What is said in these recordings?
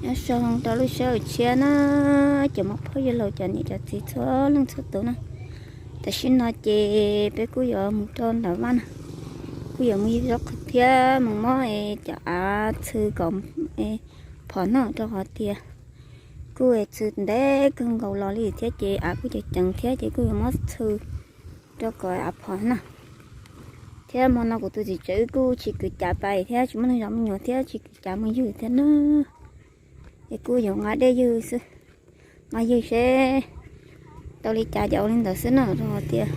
Nyob zoo rau lub sij hawm tshiab na, cov muam phauj yawg laus, cov niam cov txiv txhua leej txhua tus na. Tam sim no ces peb kuj yuav mus rau nram vaj na, kuj yuav mus yug zaub qhwv thiab mus muab cov av txhw kom phom noj, rau qhov tias kuj txhw ntev kawg nkaus los li thiab ces av kuj ceev ceev thiab ces kuj yuav muab txhw rau kom av phom na. Thiab hmo no kuv tus txiv tsev wb kuj tsis kwv cav pais thiab, tsis muaj neeg zov me nyuam thiab tsis kwv cav mus ywg thiab na. Es kuj yuav nqa dej ywg xwb, nqa ywg seb tau li cas ces ua li ntawd xwb na, rau qhov tias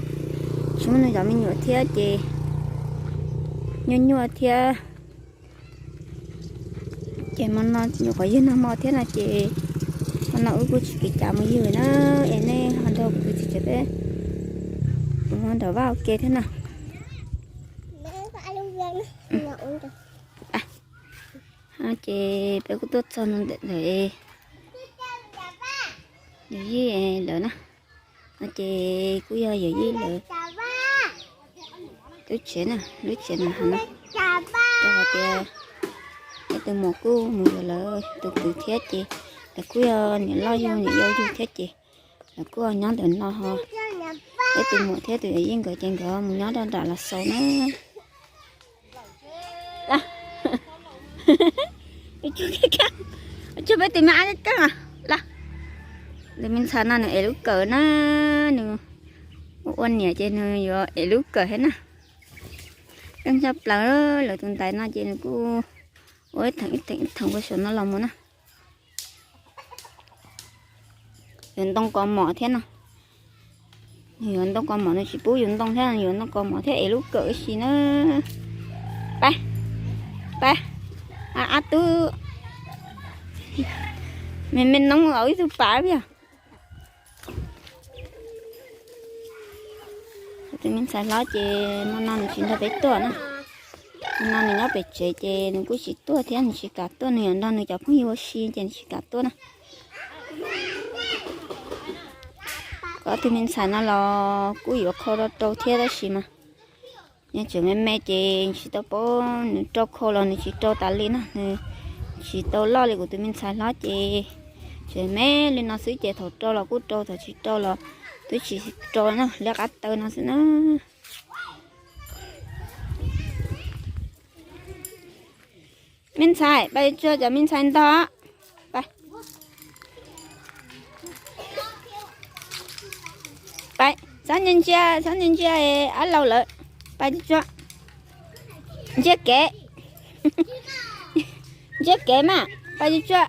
tsis muaj neeg zov me nyuam thiab ces nyuaj nyuaj thiab. Ces hmo no nyuam qhuav ywg nag hmo thiab no ces hmo no wb kuj tsis kwv cav mus ywg na. Es nej ho nrog kuv tus txiv tsev peb mus nram vaj ua ke thiab na. Ces peb kuj tuaj txog no ntawm yawm yij lawm na. No ces kuj yog yawm yij lawm lub tsev na, lub tsev na ha na. Rau qhov tias peb tus muam kuj mus yuav lawv tus kwv thiab ces lawv kuj yog niam loj yug niam yau yug thiab ces lawv kuj nyob ntawm no ho. Peb tus muam thiab tus yawm yij nkawd ces nkawd mus nyob rau nram Los Xaus na. Tsuag peb tus me ab keej los. Tus me ntxhais no nws ev lub kawm na, nws ua ua niam ces nws yuav ev lub kawm thiab na. Keej tshaj plaws, lawv tus ntaiv no ces nws kuj ua ib theem ib theem ib theem ua saum no los mus na. Yuav ntoo kos mom thiab no. Nws yuav ntoo kos mom, nws tsis pub yus ntoo thiab, nws yuav ntoo kos mom thiab ev lub kawm ib si na. Pab, pab, ab tub, me me noob ua ib tug pab yog. Tus me ntxhais hlob ces hmo no nws tsis nrog peb tuaj na. Hmo no nws nyob pem tsev ces nws kuj tsis tuaj thiab, nws tsis kam tuaj, nws yuav nrog nws cov phooj ywg ua si ces nws tsis kam tuaj na. Ob tug me ntxhais no los kuj yuav khau rau rau thiab tab sis mas nws tseem me me ces tsis tau paub nws rau khau los nws tsis rau tas li na, nws tsis tau loj li kuv tus me ntxhais hlob ces tseem me li no xwb ces thaum rau los kuj rau, thaum tsis rau los twb tsis rau na, liab qab taw no xwb na. Me ntxhais, pab tsuag cov me ntxhais ntog. Pab, txhob ntsia ntsia, txhob ntsia ntsia ab laus lawm. Pab tsuag, ntsia kev, ntsia kev mas, pab tsuag.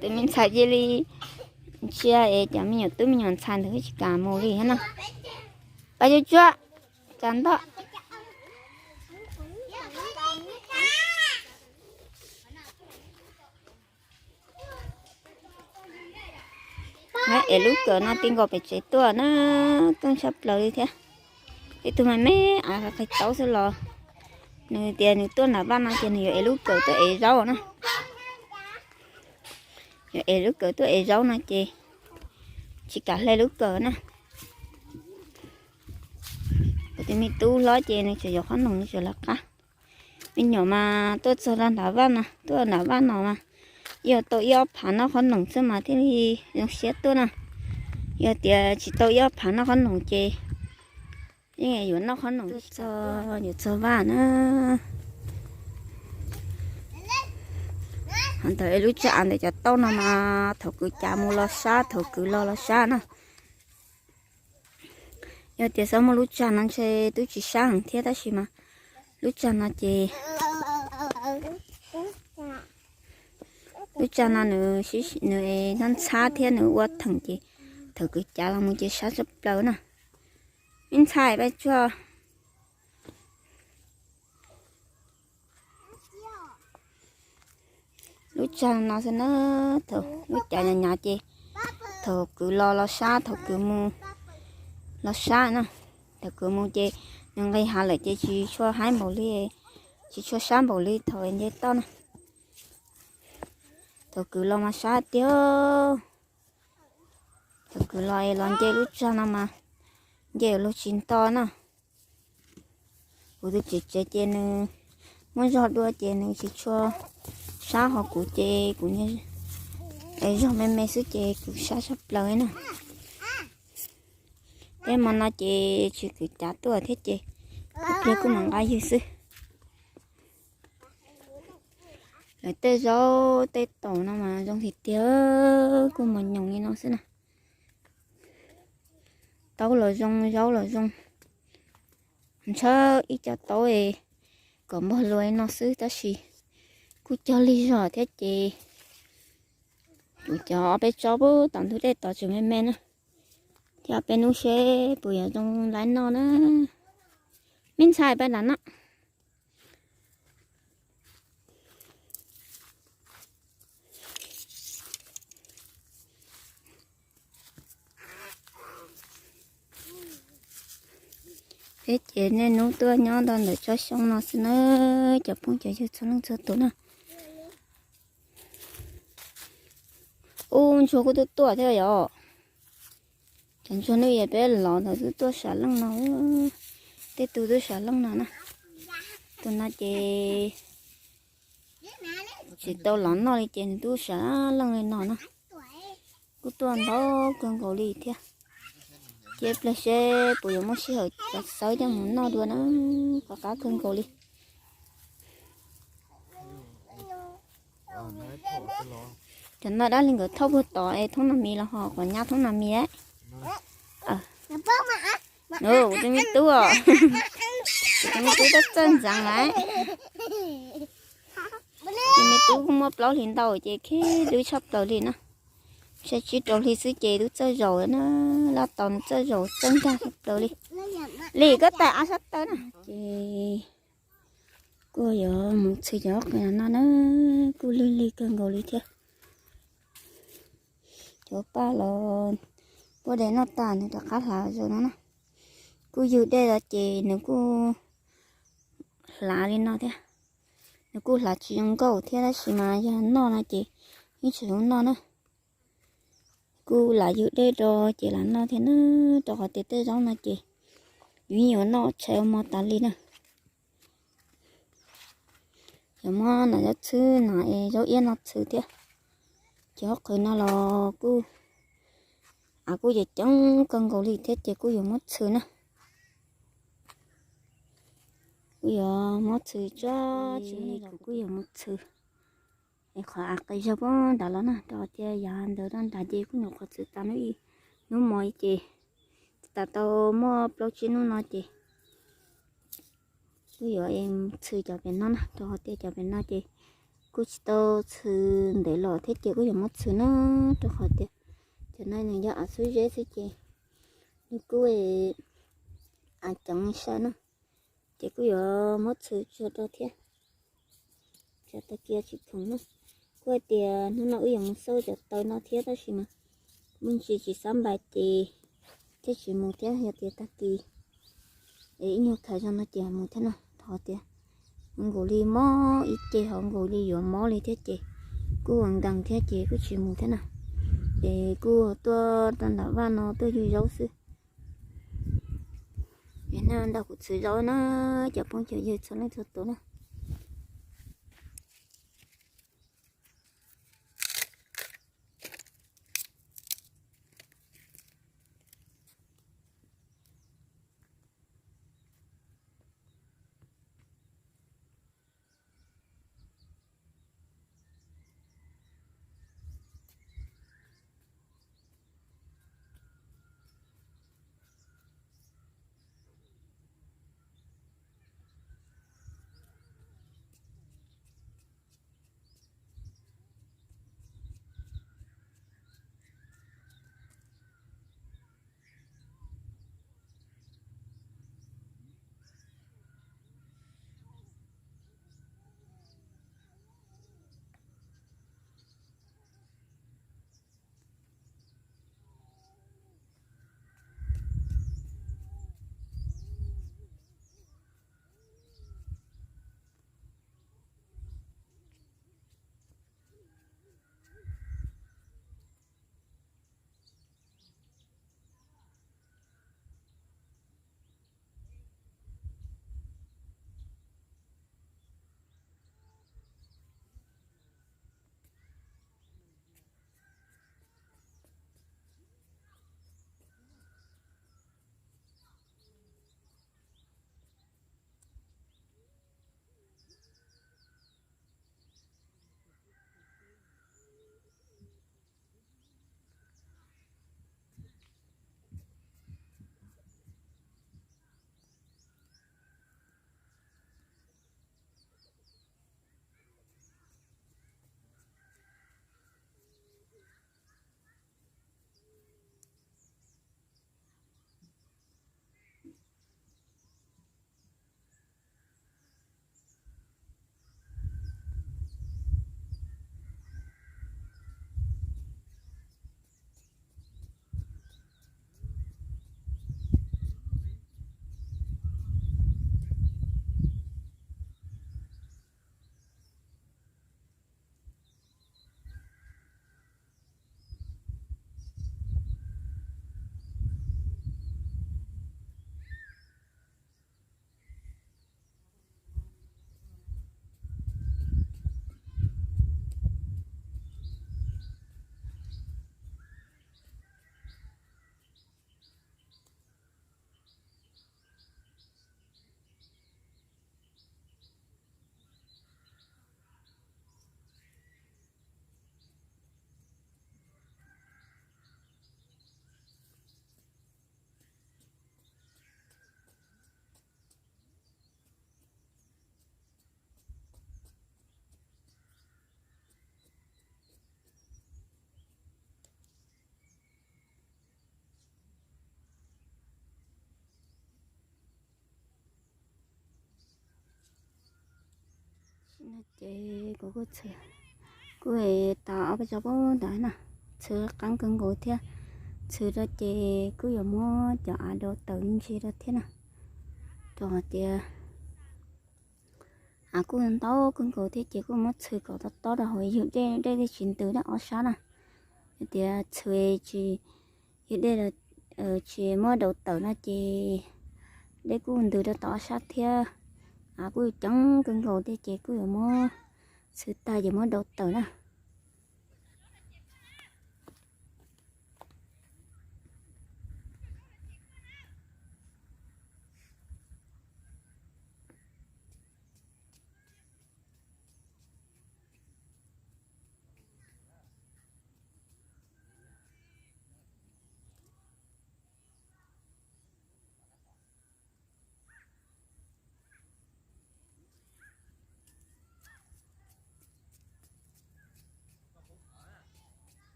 Tus me ntxhais cia li ntsia es cov me nyuam tub me nyuam ntxhais ntawd tsis kam mus li thiab no. Pab tsuag, tsuag, tsa ntoj. Ev lub kawm no ti nkaus pem tsev tuaj na, keej tshaj plaws li thiab. Ib tug me me av qhais taub xwb los nws tias nws tuaj nram vaj no ces nws yuav ev lub kawm tuaj ev zaub na. Yuav ev lub kawm tuaj ev zaub no ces tsis kam hle lub kawm na. Kuv tus me tub hlob ces nws tseem yuav qhob noom, nws tseem lawv qab. Me nyuam mas tuaj txog rau nram vaj no, tuaj nram vaj no mas yog tau ib ob phav noj qhob noom xwb mas thiaj li zoo siab tuaj na. Yog tias tsis tau ib ob phav noj qhob noom ces yeej yuav noj qhob noom. Txog, yuav txog vaj na. Ntawm lub tsag av ntawm cov taub no mas thaum kwv cav mus los sab, thaum kwv los los sab na. Yog tias xav muaj lub tsag no ntshe twb tsis sab heev thiab tab sis mas lub tsag no ces, lub tsag no nws, nws ntxhab thiab nws ua theem ces thaum kwv cav los mus ces sab tshaj plaws na. Me ntxhais, pab tsuag. Lub tsag no xwb na, thaum lub cav nyav nyav ces thaum kwv los los sab, thaum kwv mus los sab na. Thaum kwv mus ces nws nqis hav lawm ces tsis tshua haib npaum li, tsis tshua sab npaum li thaum nce toj na. Thaum kwv los mas sab tiag. Thaum kwv los es los nce lub tsag no mas nce luag tsis nto na. Kuv tus txiv tsev ces nws muaj zog dua ces nws tsis tshua sab, ho kuv ces kuv zog me me xwb ces kuv sab tshaj plaws na. Tej hmo no ces tsis kwv cav tuaj thiab ces ib pliag kuj mam nqa ywg xwb. Lawv tej zaub tej taum no mas zoo tiag tiag, kuj mos nyoos li no xwb na. Taub los zoo, zaub los zoo, ntshaw ib co taub kom npog lua li no xwb tab sis kuj cog lig zog thiab ces kuv cov ob peb tsob pub tom ntug dej tod tseem me me na. Thiab peb hnub seb puas yuav zoo laiv noj na. Me ntxhais pab nram no. Peb ces niaj hnub tuaj nyob nto ntawm tsob xyoob no xwb na, cov phooj cov ywg txhua leej txhua tus na. Ub, ntsuag kuj tuaj tuaj thiab yom. Cov ntsuag hnub ib peb los ntawd twb tuaj sam leej no, tej tus twb sam leej no na. Tus no ces tsis tau los noj li ces nws twb sam leej li no na. Kuj tuaj ntau kawg nkaus li thiab. Ces pliag seb puas yuav muaj sij hawm xawb coj mus noj dua na, qab qab kawg nkaus li. Cov no dab li nkawd thauj puag tod es thoob no mis los ho qhov nyab thoob no mis. Kuv tus me tub, kuv tus me tub tab txawj ntxeev lawm. Ces me tub kuj muaj plaub hlis ntau ces khib dub tshaj plaws li na. Sai tsib rau hli xwb ces twb txawj zaum na, laj tos nws txawj zaum txawj nkag tshaj plaws li. Li koj tais av sab taw na. Ces kuj yuav mus txhw cov qe no na, kuj lig lig kawg nkaus li thiab. Cov paj los puab de noj tas nws rov qab hlav zaum no na. Kuj ywg dej los ces nws kuj hlav li no thiab. Nws kuj hlav tsis zoo nkauj thiab tab sis mas yog noj no ces yeej tsis zoo noj na. Kuj lam ywg dej rau ces lam noj thiab na, rau qhov tias tej zaub no ces yus yeej yuav noj tshais ua hmo tas li na. Yuav muab nas zaub txhwb na es zaub iab no txhwb thiab. Ces ob qhwv no los kuj, av kuj coob coob kawg nkaus li thiab ces kuj yuav muab txhwb na. Kuj yuav muab txhwb tso, tsis li kuv kuj yuav muab txhwb. Es qhov av qis zog puag nrad los na, rau qhov tias yav ntawd rau nrad ces kuj nyuam qhuav txhwb tas hnub ib, hnub hmo ces txhwb tas tau muaj plaub tsib hnub no ces kuj yuav txhwb cov pem no na, rau qhov tias cov pem no ces kuj tsis tau txhwb ntev los thiab ces kuj yuav muab txhwb na, rau qhov tias cov no nws yog av xub zeb xwb ces nws kuj av ceev sai na, ces kuj yuav muab txhwb tsuag rau thiab. Tsa tag kiag tsis khoom na. Kuj hais tias hnub no wb yuav mus xauj cov taw no thiab tab sis mas me ntsis tsis xab npais ces thiaj tsis mus thiab, yog tias tag kis es ib nyuag khav zog no ces mus thiab na. Thov tias nkaus li mob ib ce, ho nkaus li yuav mob li thiab ces kuj ua nkees thiab ces kuj tsis mus thiab na. Ces kuj tuaj rau nram vaj no tuaj ywg zaub xwb. Vim no ntawm kuv txhwb zaub na, cov phooj cov ywg txhua leej txhua tus na. Ces kuv kuj txhwm, kuj tas ob peb tsob pob ntawd na, txhwm qeeb kawg nkaus thiab. Txhwm rau ces kuj yuav muab cov av daus tawm ntsis rau thiab na, rau qhov tias av kuj ntau kawg nkaus thiab ces kuj muab txhwm kom tob tob rau hauv yug dej, dej thiaj tsis ntws dab ob sab na. Yog tias txhwm tsis, yug dej tsis muab daus tawm no ces dej kuj ntws rau tom ob sab thiab. Av kuj coob kawg nkaus thiab ces kuj yuav muab txhwm tag ces muab daus tawm na.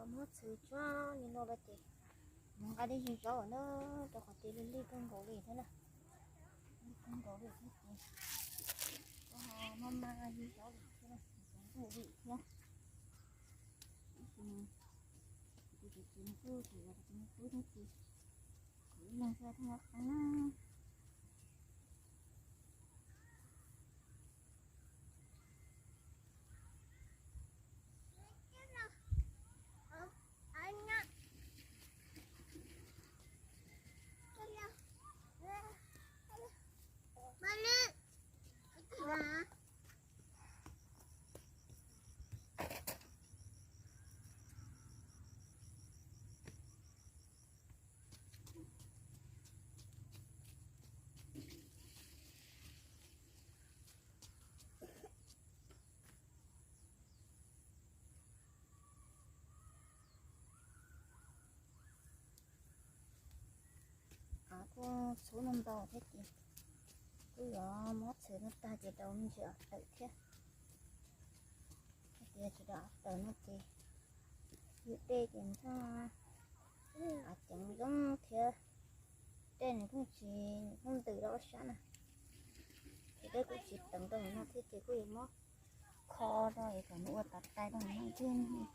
Muab txhwm tsuag li no lawm ces mus nqa dej zis zaub na, rau qhov tias lij lij kawg nkaus li thiab na. Lij kawg nkaus li thiab ces kuv ho maj mam zis zaub li thiab na, tsis tau ntuj li thiab. Tab sis mas kuv tus txiv nws kuj tseem yog tus me tub thiab ces kuv ib leeg thiaj thaj qeeb na. Av kuj txhub no ntau thiab ces kuj yuav muab txhwm no tag ces rau me ntsis av tawm thiab. Hais tias tsis rau av tawm no ces yug dej ces ntshe av ceev zoo thiab, dej nws kuj tsis, nws kuj ntws rau ob sab na. Ces dej kuj tsis teev rau no thiab ces kuj yuav muab kho rau es kom nws ua tav tais rau no thiab.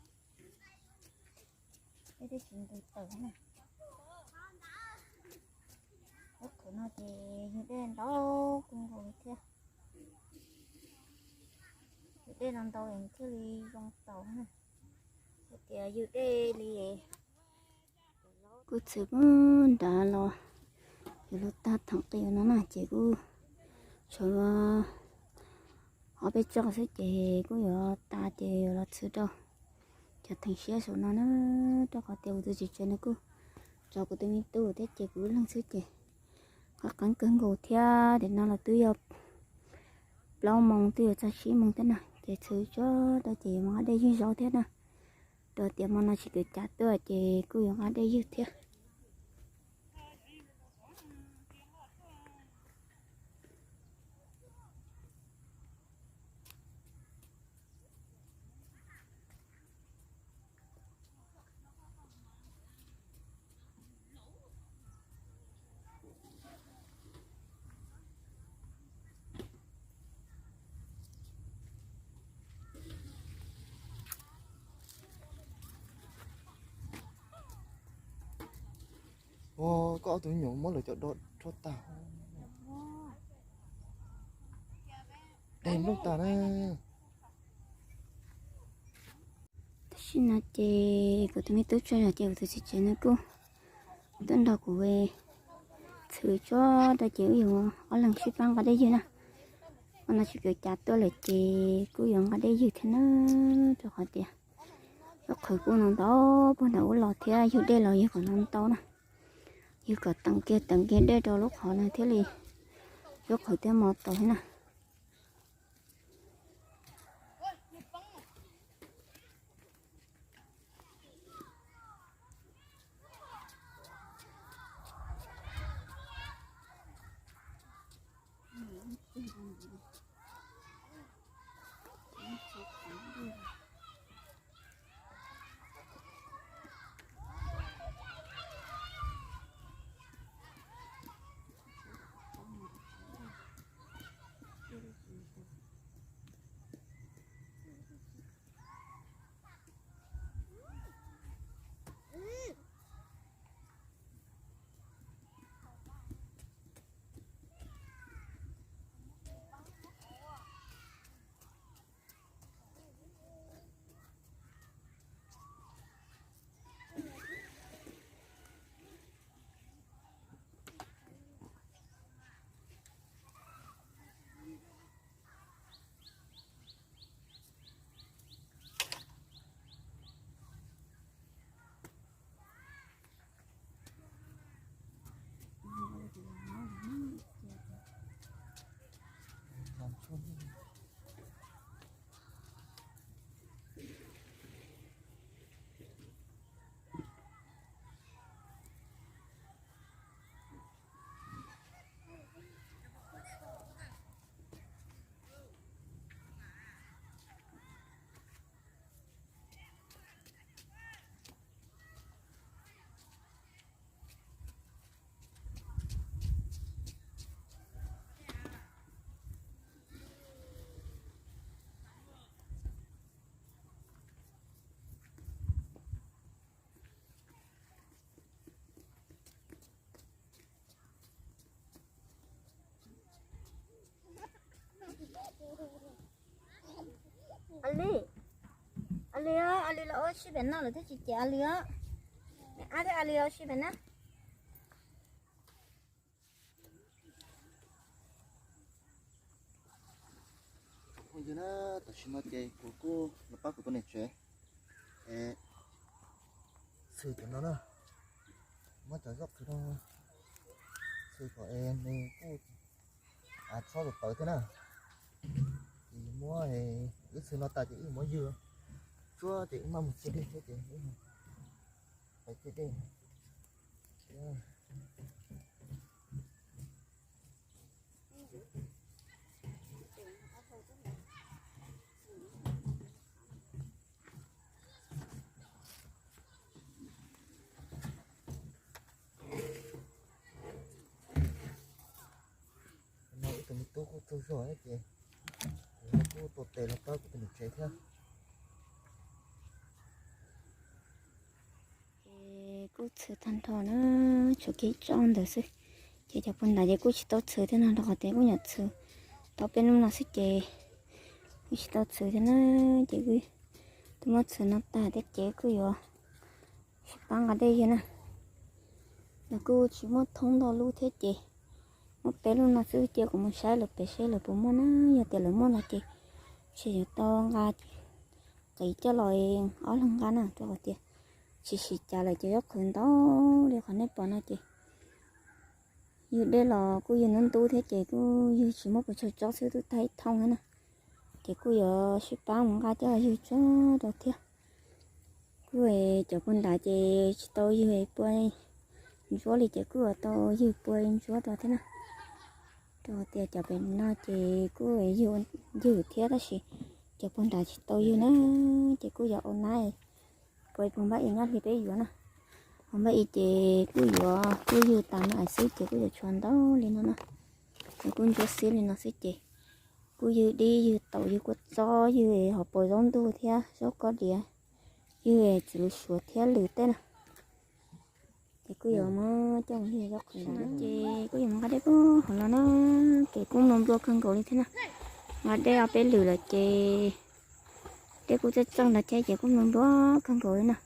Dej thiaj tsis ntws tawm na. Lub qhov no ces yug dej ntau kawg nkaus li thiab. Yug dej no ntau es thiaj li zoo taus na. Hais tias yug dej li kuj txhwm puag nrad los, yuav luag tag theem qis no na ces kuj tshuav ob peb tsob xwb ces kuj yuav tas ces yuav los txhwm rau cov theem siab saum no na, rau qhov tias kuv tus txiv tsev nws kuj tso kuv tus me tub thiab ces kuv ib leeg xwb ces qeeb qeeb kawg nkaus thiab. Tiam no los twb yog plaub moos twb yuav txog tsib moos thiab na, ces txhwv tsuag rau ces yuav mus nqa dej ywg zov thiab na. Rau tias hmo no tsis kav cav tuaj ces kuj yuav nqa dej ywg thiab. Ua, koj ob tug me nyuam muab lawv cov do rho tag. Dej nplooj tag na. Tam sim no ces kuv tus me tub tsaug zog ces kuv tus txiv tsev no kuj tuaj nrog kuv txhwv tsuag rau ces wb yuav ob leeg sib pab nqa dej ywg na. Ua no tsis kav cav tuaj lawm ces kuj yuav nqa dej ywg thiab na, rau qhov tias lub qhwv kuj no ntau puag nram ub los thiab, ywg dej los ywg kom no ntau na. Ywg kom teem kiag teem kiag dej rau lub qhov no thiaj li lub qhwv thiaj mos tau thiab na. Ali, Ali, Ali los ua si pem no lawm thiab tsis ces Ali os. Ab thiab Ali ua si pem na. Phooj ywg na, tam sim no ces kuv kuj los pab kuv tus niam tsev es txhwv cov no na, muab cov zaub qhwv no txhwv kom es nws kuj txhob tawv tawv thiab na. Ces muab, wb txhwv no tas ces wb muab ywg tsuag ces wb maj mus txiav dej thiab ces wb pais txiav dej. No ib tug me tub kuj tsaug zog thiab ces kuv kuj tua tes los pab kuv tus niam tsev thiab. Ces kuj txhwv tag nrho na, tshuav kiag tsob ntawd xwb. Ces cov puag nrad ces kuj tsis tau txhwv thiab no rau qhov tias kuj nyuam txhwv tau peb hnub no xwb ces kuj tsis tau txhwv thiab na. Ces kuj twb muab txhwv no tag thiab ces kuj yuav sib pab nqa dej ywg na. Nws kuj tsis muaj thoob ntau lub thiab ces muaj peb lub no xwb ces kuv mus saib lawv pem seb lawv puas muaj na. Yog tias lawv muaj no ces ntshe yuav tau nqa qiv coj los ob leeg nqa na, rau qhov tias tsis sim cas lawm ces zaub qhwv ntau li qhov nej pom no ces ywg dej los kuj ywg ntub ntub thiab ces kuj ywg tsis muaj pes tsawg tsob xwb twb tag ib thooj thiab na. Ces kuj yuav sib pab mus nqa coj ywg tsob rau thiab. Kuj cov puag nrad ces tsis tau ywg pua ntsuab li ces kuj yuav tau ywg pua ntsuab rau thiab na. Rau tias cov pem no ces kuj ywg thiab tab sis cov puag nrad tsis tau ywg na, ces kuj yuav ua nab pua puag npab i nyob li peb yuav na. Ho npab i ces kuj yuav kuj ywg tas no xwb ces kuj yuav tshuav ntau li no na. Ces kuj ntsuab xiab li no xwb ces kuj ywg dib ywg taum ywg kua txob ywg hauv paus zaub ntuj thiab zaub kob diav, ywg txiv lws suav thiab lws tej na. Ces kuj yuav muab coj mus ywg zaub qhwv ntawd ces kuj yuav mus nqa dej puag hauv los na. Ces kuj nplua nplua kawg nkaus li thiab na. Nqa dej ob peb lwm lawm ces dej kuj txawj txawj ntawd thiab ces kuj nplua nplua kawg nkaus li na.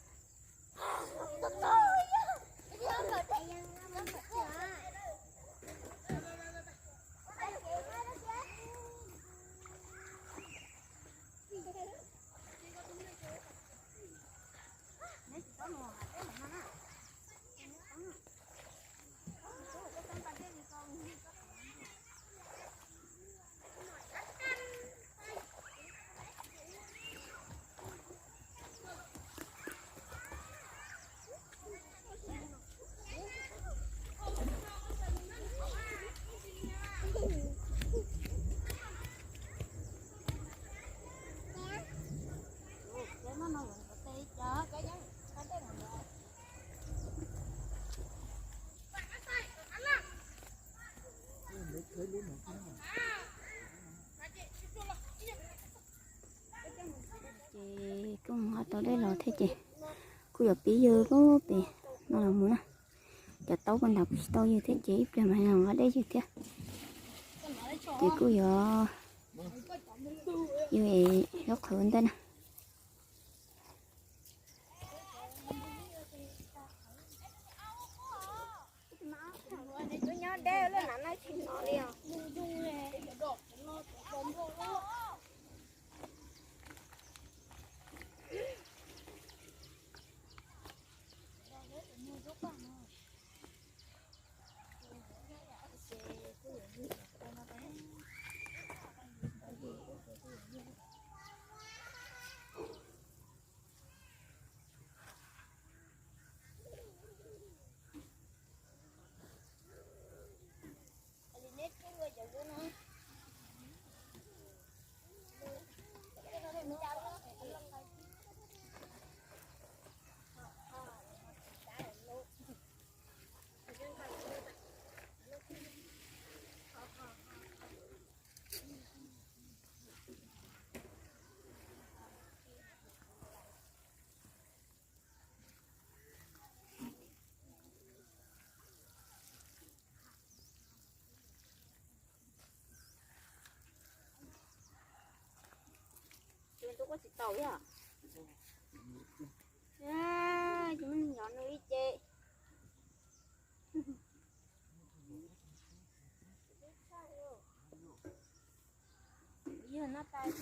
Ces kuj nqa tau dej los thiab ces kuj yuav pib ywg lub pem no los mus na. Cov taub puag nrad kuj tsis tau ywg thiab ces ib pliag mas nqa dej ywg thiab. Ces kuj yuav ywg zaub qhwv ntej na. Ces tus kuj tsis tau yom. Ces nyom nws ib ce. Yog no tas.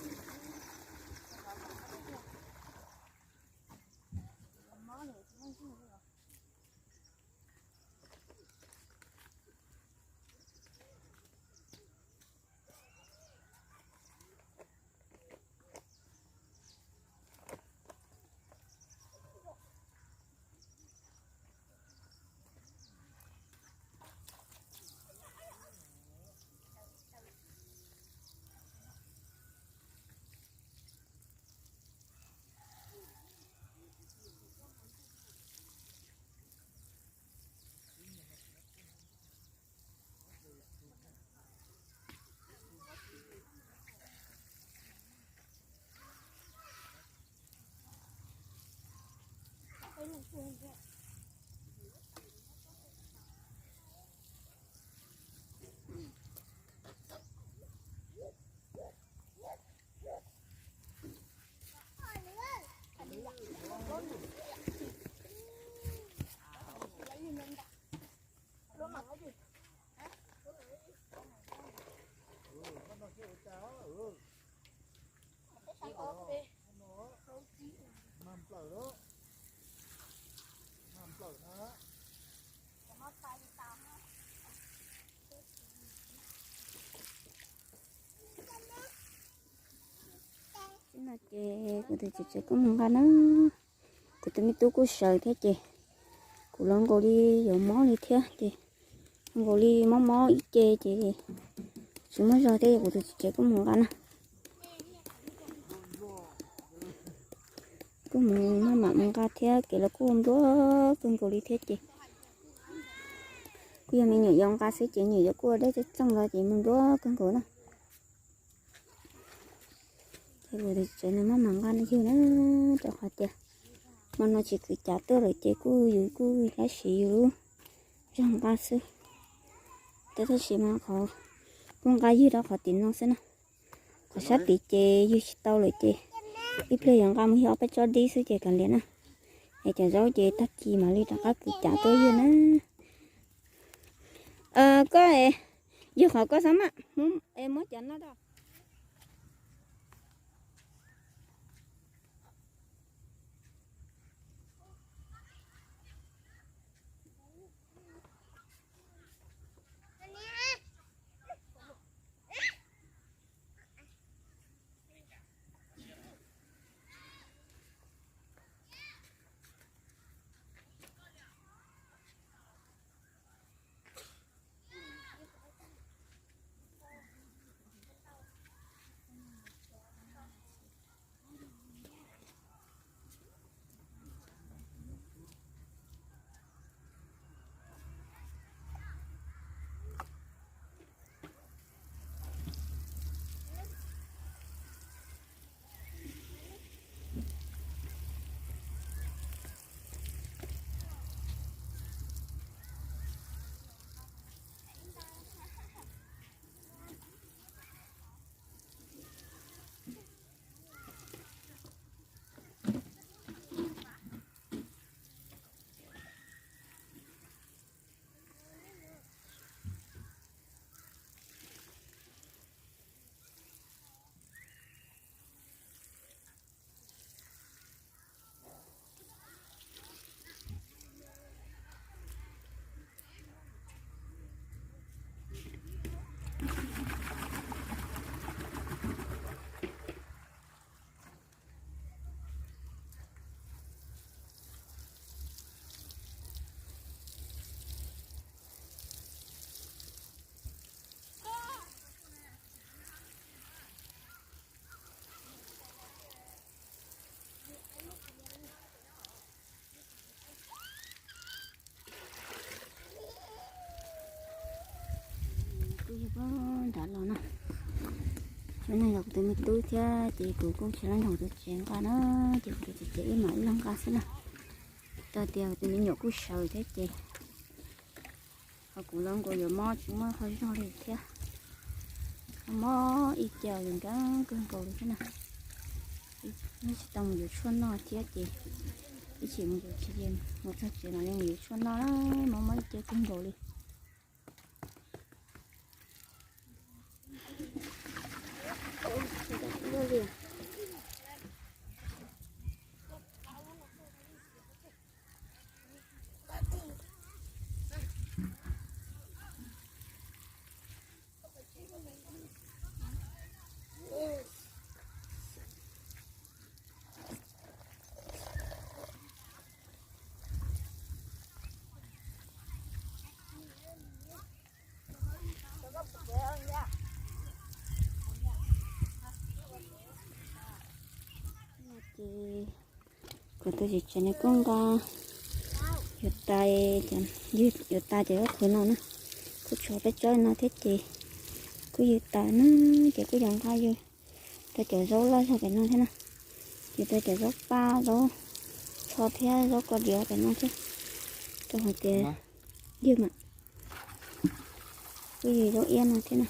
Ces kuv tus txiv tsev kuj mus nqa na, kuv tus me tub kuj sawv thiab ces kuv los nkaus li yuav mob li thiab ces nkaus li mob mob ib ce ces tsis muaj zog thiab kuv tus txiv tsev kuj mus nqa na. Kuj mus maj mam mus nqa thiab kev los kuj nplua kawg nkaus li thiab ces kuj yog me nyuam yaus nqa xwb ces nyuam yaus kuj ua dab tsi txooj los ces mus nplua kawg nkaus na. Ces kuv tus txiv tsev no maj mam nqa yug na, rau qhov tias hmo no tsis kwv cav tuaj lawm ces kuj yus kuj tab sis yus lub zog nqa xwb. Tab tab sis mas qhov kuj nqa yug rau qhov tim no xwb na, qhov sab tid ces yug tsis tau lawm ces ib pliag yuav nqa mus yog ob peb tsob dib xwb ces kav liam na. Es cov zaub ces tag kis mam li rov qab kwv cav tuaj yug na. Koj yug qhov koj xab maj, muab cov no rau. Kuj yog nrad los na, no yog kuv tus me tub thiab ces kuv kuj tsis laj nrog tus tsev nqa na, ces kuv tus txiv tsev ib mam ib leeg nqa xwb na. Tau tias tus me nyuam kuj sawv thiab ces ho kuv los nkaus yuav mob tsis muaj qhov zog li thiab. Mob ib ce yeej nkees kawg nkaus li thiab na. Nws tsis tau mus yuav tshuaj noj thiab ces ib chim mus yuav tsis, mus txog tsev mas yeej mus yuav tshuaj noj, mob mob ib ce kawg nkaus li. Ces kuv tus txiv tsev no kuj nqa, yuav tas, yuav tas cov zaub qhwv no na, kuj tshuav peb tsob no thiab ces kuj yug tas na, ces kuj yuav nqa yug rau cov zaub loj zog pem no thiab na, yug rau cov zaub paj, zaub tsho thiab zaub koj diav pem no thiab, rau hais tias yug mas kuj yug zaub iab no thiab na.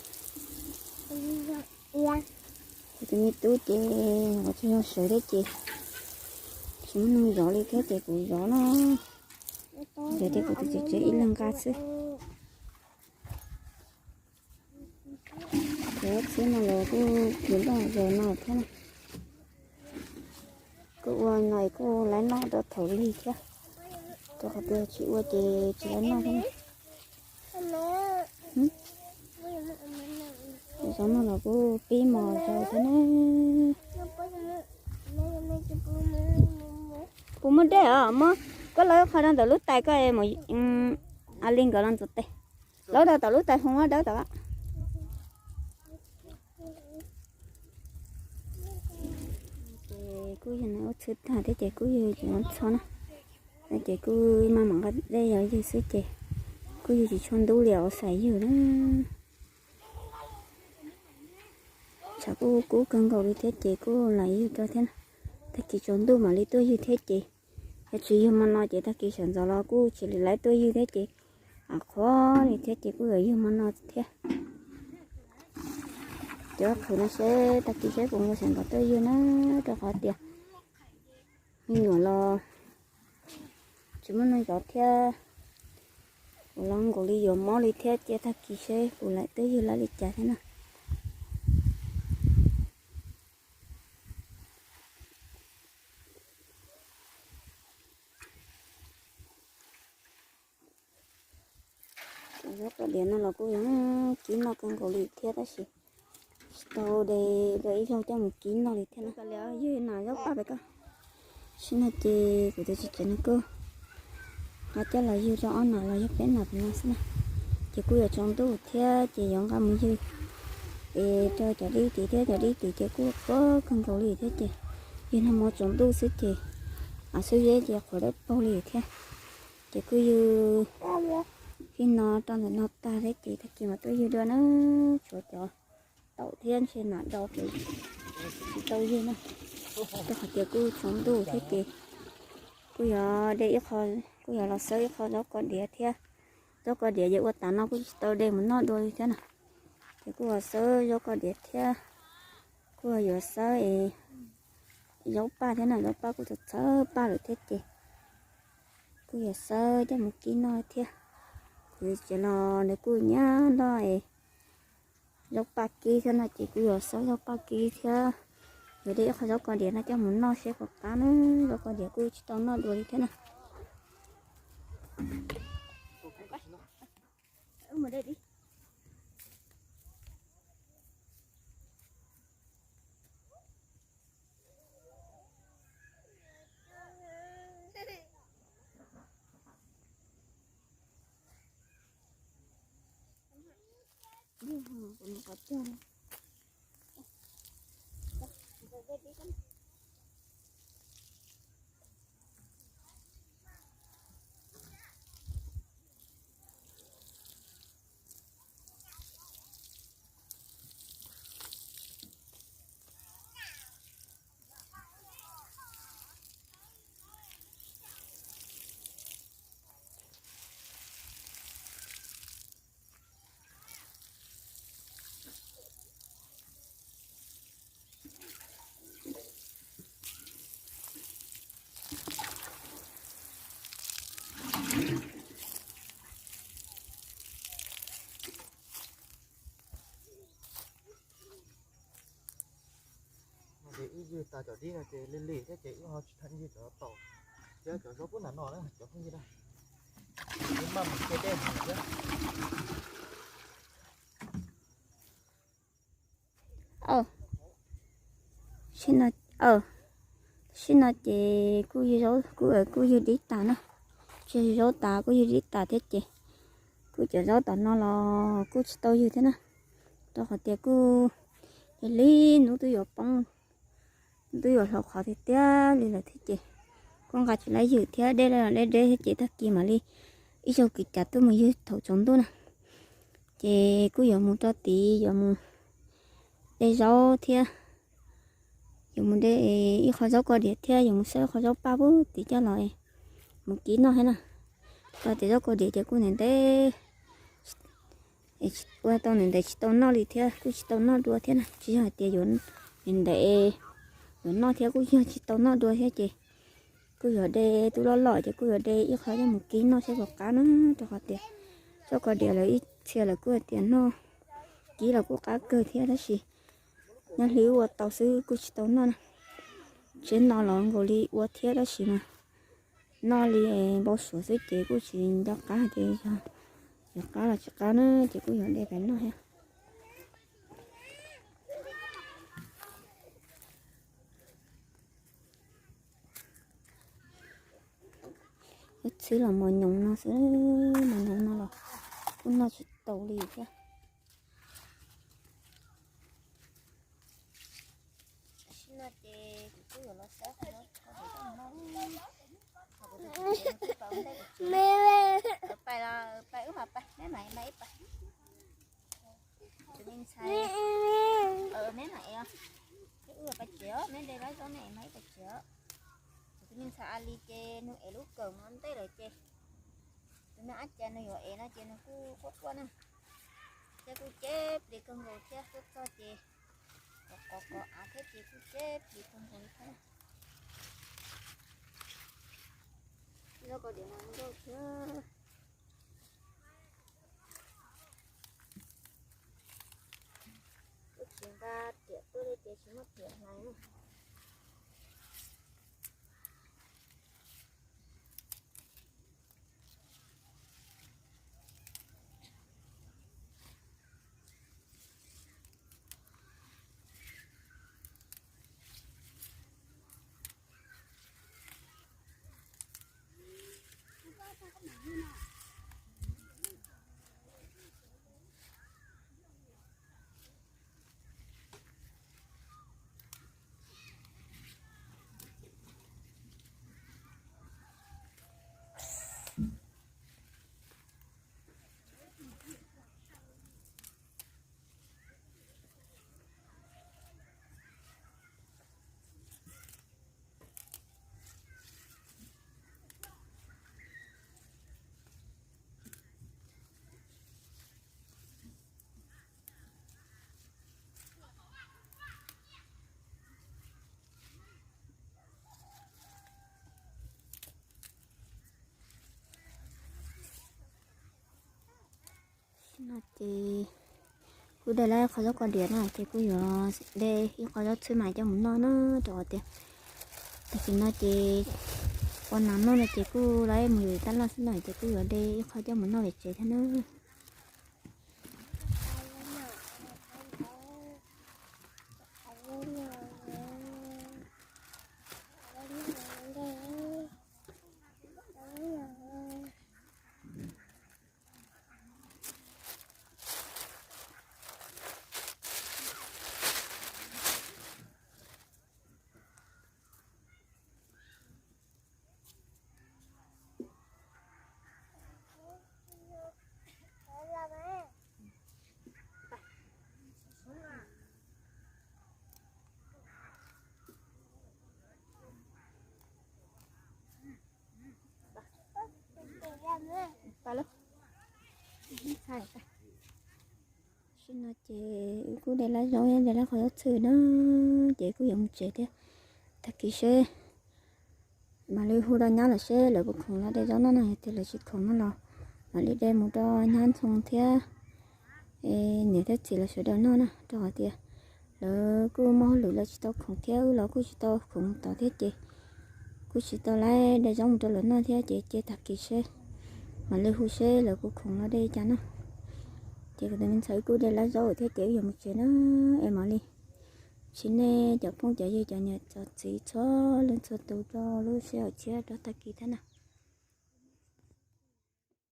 Kuv tus me tub ces los tsis yog sawv thiab ces tsis muaj neeg zov li thiab ces kuv zov no, zov ces kuv tus txiv tsev ib leeg nqa xwb. Kuv txhiab no los kuj kuv loj zog no thiab na. Kuj ua no kuj laib noj rau thaum lig thiab, rau qhov tias tsis ua ces tsis laib noj thiab na. Cov zaub no los kuj pib mos zog thiab na. Puas muaj dej os? Muab koj laub qho rau ntawm lub tais koj mus, a li nkawd los ntxuav tes. Laub rau tom lub tais hoo dawb tom. Ces kuj yog ua txhwb tag thiab ces kuj yog tsis muaj txog na. Ces kuj maj mam nqa dej yog ywg xwb ces kuj yog tsis tshua ntub li os, xav ywg na. Tshav kuj kub kawg nkaus li thiab ces kuj lam ywg rau thiab na. Tag kis tsaus ntuj mam li tuaj ywg thiab ces yog tsis ywg hmo no ces tag kis sawv ntxov los kuj tsis li lawv tuaj ywg thiab ces qhuav li thiab ces kuj yuav ywg hmo no thiab. Cov qhwv no seb tag kis seb puas muaj sawv ntxov tuaj ywg na, rau qhov tias me nyuam los tsis muaj neeg zov thiab. Kuv los nkaus li yuav mob li thiab ces tag kis seb kuv lam tuaj ywg lawv li cas thiab na. Cov zaub koj diav no los kuj yog kib noj kawg nkaus li thiab tab sis tsis tau de dua ib zaug coj mus kib noj li thiab na. Ywg nas zaub paj pem ko. Sim no ces kuv tus txiv tsev no kuj ho coj los ywg rau ob nas los yog peb nas pem no xwb na. Ces kuj yuav tsaus ntuj thiab ces yuav nqa mus ywg es rau cov dib tid thiab, cov dib tid ces kuj kub kawg nkaus li thiab ces ywg nag hmo tsaus ntuj xwb ces av xub zeb ces qhuav dawb paug li thiab. Ces kuj ywg fij no rau ntawm no tag thiab ces tag kis mam tuaj ywg dua na. Tshuav cov taum thiab ntshe nas do ces tsis tau ywg na. Rau qhov tias kuj tsaus ntuj thiab ces kuj yuav de ib qho, kuj yuav los xawb ib qho zaub koj diav thiab. Zaub koj diav ces ua tas no kuj tsis tau de mus noj dua li thiab na. Ces kuj yuav xawb zaub koj diav thiab, kuj yuav xawb es zaub paj thiab na, zaub paj kuj txawv txawv paj lawm thiab ces kuj yuav xawb coj mus kib noj thiab. Kuv tsev los nws kuj nyab ntoj es zaub paj kib thiab no ces kuj yuav xawb zaub paj kib thiab. Yuav de ib qho zaub koj diav no coj mus noj seb puas qab na, zaub koj diav kuj tsis tau noj dua li thiab na. Ces wb ywg tas cov dib no ces lig lig thiab ces wb ho tsis tham ywg cov taum thiab cov zaub pub nram no na cov phooj ywg na. Wb maj mus cia dej mus thiab. Sim no ces kuj, kuj ywg dib tas na, tsis zaub tas kuj ywg dib tas thiab ces kuj cov zaub tom no los kuj tsis tau ywg thiab na, rau qhov tias kuj lig lig hnub twb yuav poob, twb yuav hlau qhov tiag tiag li lawm thiab ces kuj nqa tsis laib ywg thiab, deb los deb deb thiab ces tag kis mam li ib zaug kis cas tuaj mus ywg thaum tsaus ntuj na. Ces kuj yuav mus rau tid yuav mus de zaub thiab, yuav mus de ib qho zaub koj diav thiab yuav mus xawb qho zaub paj pub tid coj los mus kib noj thiab na. Tau tias zaub koj diav ces kuj ntev ntev, ua tau ntev ntev tsis tau noj li thiab kuj tsis tau noj dua thiab na, tsis yog hais tias yuav ntev ntev yuav noj thiab kuj yog tsis tau noj dua thiab ces kuj yuav de, twb loj loj ces kuj yuav de ib qho coj mus kib noj seb puas qab na, rau qhov tias zaub koj diav lawv ib txhia lawv kuj hais tias noj kib los kuj qab kawg thiab tab sis nyob hli ua tau xwb kuj tsis tau noj na. Tsev no los nkaus li ua thiab tab sis mas noj li npau suav xwb ces kuj tsis nco qab hais tias yog yuav qab los tsis qab na ces kuj yuav de pem noj thiab. Txhib los mos nyoos no xwb, mos nyoos no los kuj noj tsis tau li thiab. Tam sim no ces kuv twb yuav los saib qhov no, qhov no, qhov kuv tus txiv kuv twb pauv ntej kuv tsev. Pais los pais, wb mam pais, neb mam ib pais. Tus me ntxhais, neb mam ev os, wb pais tsev os, neb de lab zaub neb ev mam ib pais tsev os. Tus me ntxhais a li ces nws ev lub kawm mus ntej lawm ces tus me ab cas nws yuav ev no ces nws kuj quaj quaj na. Thiab kuj ceb plis kawg nkaus thiab, tuaj txog ces qov qov av thiab ces kuj ceb plis kawg nkaus li thiab. Lub koj diam no nkauj thiab. Kuj tsis nqa riam tuaj li ces tsis muaj riam hlais na. No ces kuj de lab qhov zaub koj diam no ces kuj yuav de ib qho zaub txhwb mas coj mus noj na, rau qhov tias tam sim no ces ua nas noj no ces kuj lawv mus yuav tab laj xwb no ces kuj yuav de ib qho coj mus noj pem tsev thiab na. Tam sim no ces wb kuj de lab zaub, de lab qhov zaub txhwb na, ces kuj yuav mus tsev thiab. Tag kis seb mam li hu rau nyab lawv seb lawv puas khoom los de zaub noj no, yog tias lawv tsis khoom no los mam li de mus rau nyab Ntxhoo thiab niam thiab txiv lawv sawv daws noj na, rau qhov tias lawv kuj muaj hauj lwm lawv tsis tau khoom thiab wb los kuj tsis tau khoom mus tod thiab ces kuj tsis tau lab de zaub mus rau lawv noj thiab ces cia tag kis seb mam li hu seb lawv puas khoom los de li cas no. Ces kuv tus me ntxhais kuj de lab zaub thiab ces wb yuav mus tsev na, es mam li ntsib nej cov phooj cov ywg cov niam cov txiv txhua leej txhua tus rau lub sij hawm tshiab rau tag kis thiab na.